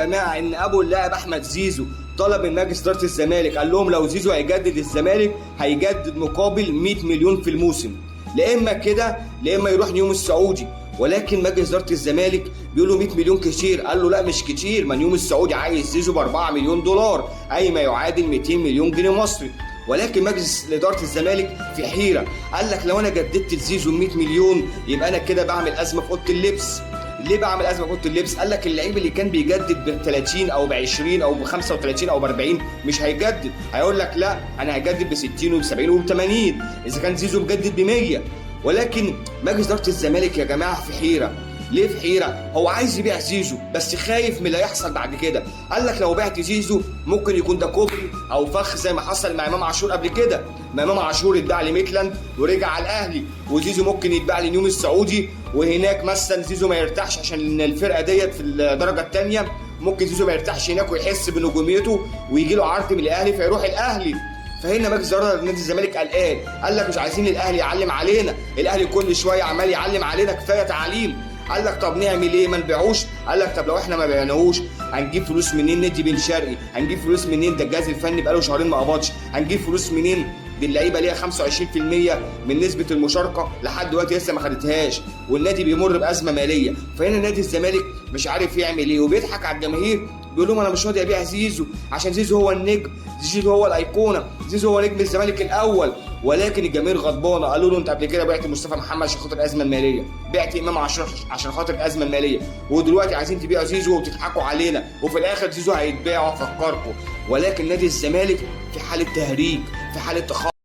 جماعة ان ابو اللاعب احمد زيزو طلب من مجلس ادارة الزمالك، قال لهم لو زيزو هيجدد الزمالك هيجدد مقابل 100 مليون في الموسم، لا اما كده لا اما يروح نيوم السعودي. ولكن مجلس ادارة الزمالك بيقول له 100 مليون كتير، قال له لا مش كتير، ما نيوم السعودي عايز زيزو ب 4 مليون دولار، اي ما يعادل 200 مليون جنيه مصري. ولكن مجلس ادارة الزمالك في حيره، قال لك لو انا جددت لزيزو 100 مليون يبقى انا كده بعمل ازمة في اوضة اللبس. ليه بعمل ازمة في اوضة اللبس؟ قال لك اللعيب اللي كان بيجدد ب 30 او ب 20 او ب 35 او ب 40 مش هيجدد، هيقول لك لا انا هجدد ب 60 وب 70 وب 80 اذا كان زيزو مجدد ب 100. ولكن مجلس ادارة الزمالك يا جماعة في حيره. ليه في حيره؟ هو عايز يبيع زيزو بس خايف من اللي هيحصل بعد كده. قال لك لو بعت زيزو ممكن يكون ده كوبري او فخ زي ما حصل مع امام عاشور قبل كده. ما امام عاشور اتباع لميتلاند ورجع على الاهلي، وزيزو ممكن يتباع لنيوم السعودي، وهناك مثلا زيزو ما يرتاحش عشان الفرقة ديت في الدرجة الثانية، ممكن زيزو ما يرتاحش هناك ويحس بنجوميته ويجي له عرض من الاهلي فيروح الاهلي. فهنا مجلس ادارة نادي الزمالك قلقان، قال لك مش عايزين الاهلي يعلم علينا، الاهلي كل شوية عمال يعلم علينا، كفاية تعليم. قال لك طب نعمل ايه؟ ما نبيعوش؟ قال لك طب لو احنا ما بعناهوش هنجيب فلوس منين ندي بن شرقي؟ هنجيب فلوس منين؟ ده الجهاز الفني بقاله شهرين ما قبضش، هنجيب فلوس منين؟ دي اللعيبة ليها 25% من نسبه المشاركة لحد دلوقتي لسه ما خدتهاش، والنادي بيمر بازمه ماليه. فهنا نادي الزمالك مش عارف يعمل ايه وبيضحك على الجماهير، بيقول لهم انا مش راضي ابيع زيزو عشان زيزو هو النجم، زيزو هو الايقونه، زيزو هو نجم الزمالك الاول. ولكن الجماهير غضبانه، قالوا له انت قبل كده بعت مصطفى محمد عشان خاطر الازمة المالية، بعت امام عاشور عشان خاطر الازمة المالية، ودلوقتي عايزين تبيعوا زيزو وتضحكوا علينا، وفي الاخر زيزو هيتباع وافكركم. ولكن نادي الزمالك في حاله تهريج، في حاله تخبط.